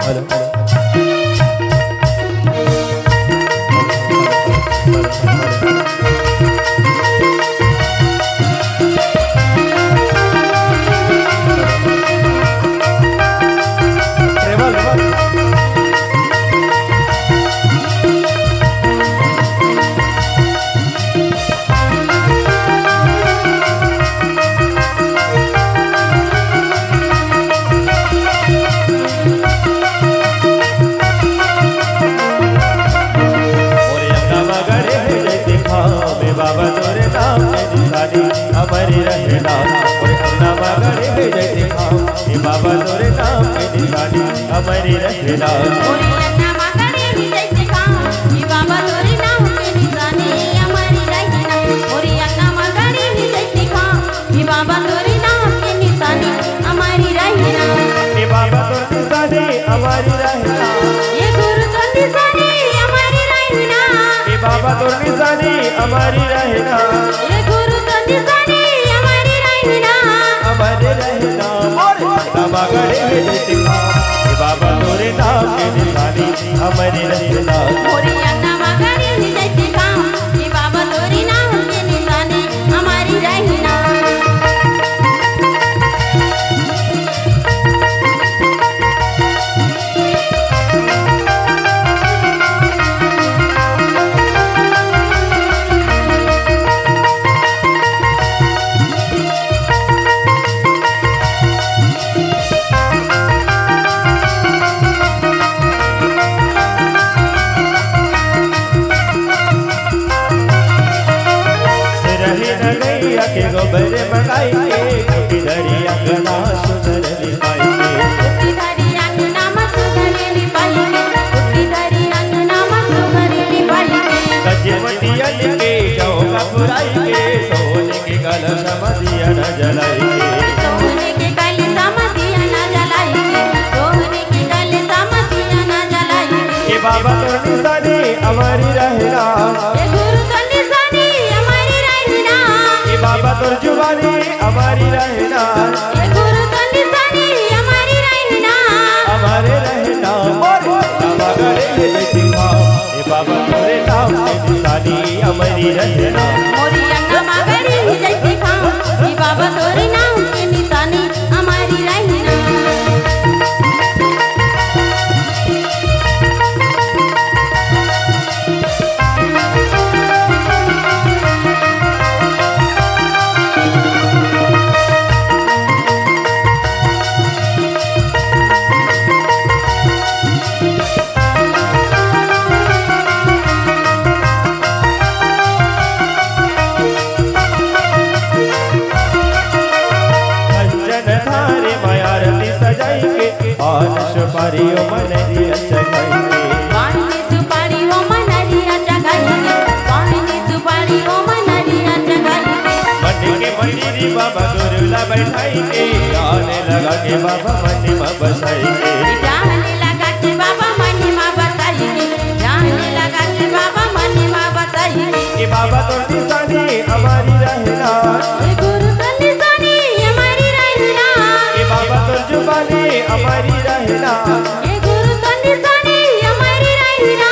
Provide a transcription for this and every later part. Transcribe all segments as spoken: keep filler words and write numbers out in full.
Hello, hello. मोरे अंगना म गड़े हे जइसे घाम, ए बाबा तोरे नाम के निशानी अमर रहेला। मोरे अंगना म गड़े हे जइसे घाम, ए बाबा तोरे नाम के निशानी अमर रहेला। मोरे अंगना म गड़े हे जइसे घाम, ए बाबा तोरे नाम के निशानी अमर रहेला। मोरे अंगना म गड़े हे जइसे घाम, ए बाबा तोरे नाम के निशानी अमर रहेला। ए बाबा तोर निशानी अमर रहेला। ए गुरु तोर निशानी अमर रहेला। ए बाबा तोर निशानी अमर रहेला। ए गुरु तोर निशानी अमर रहेला। अमर रहेला। मोरे अंगना म गड़े हे जइसे घाम, ए बाबा तोरे नाम के निशानी अमर रहेला। मोरे अंगना म गड़े हे जइसे घाम, ए बाबा तोरे नाम के निशानी अमर रहेला। सुरही न गैया के गोबर मंगाई के, कुटी धरी अंगना सुधर लिपाई के। कुटी धरी अंगना म सुधर लिपाई के, कुटी धरी अंगना म सुधर लिपाई के। गजमतिया के चौका पुराई के, सोने के कलश म दिया न जलाई के। सोने के कलश म दिया न जलाई के, सोने के कलश म दिया न जलाई के। ए बाबा तोर निशानी अमर रहेला। ए गुरु तोर निशानी अमर रहेला। ए बाबा तोर जुबानी अमर रहेला। ए गुरु तोर निशानी अमर रहेला। अमर रहेला। मोरे अंगना म गड़े हे जइसे घाम, ए बाबा तोरे नाम के निशानी अमर रहेला। मोरे अंगना म गड़े हे जइसे घाम, ए बाबा तोरे नाम के निशानी अमर रहेला। कंचन धारे म आरती सजाई के, पान सुपारी ओ मनरिया चढ़ाई के। पान सुपारी ओ मनरिया चढ़ाई के, पान सुपारी ओ मनरिया चढ़ाई के। मन के मंदिर बाबा गुरु ला बैठाई के, ध्यान लगा के बाबा मन म बसाई के। ध्यान लगा के बाबा मन म बसाई के, ध्यान लगा के बाबा मन म बसाई के। ए बाबा तोर निशानी अमर रहेला। ए गुरु तोर निशानी अमर रहेला। ए बाबा तोर जुबानी अमर रहेला। ए गुरु तोर निशानी अमर रहेला।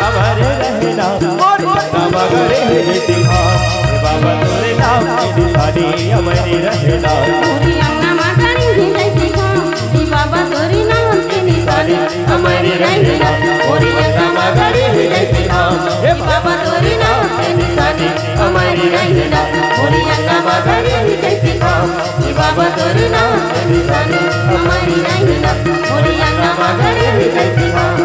अमर रहेला। मोरे अंगना म गड़े हे जइसे घाम, ए बाबा तोरे नाम के निशानी अमर रहेला। मोरे अंगना म गड़े हे जइसे घाम, ए बाबा तोरे नाम के निशानी अमर रहेला। मोरे अंगना म गड़े हे जइसे घाम, ए बाबा तोरे नाम के निशानी अमर रहेला। मोरे अंगना म गड़े हे जइसे घाम, ए बाबा तोरे नाम के निशानी अमर रहेला। मोरे अंगना म गड़े हे जइसे घाम,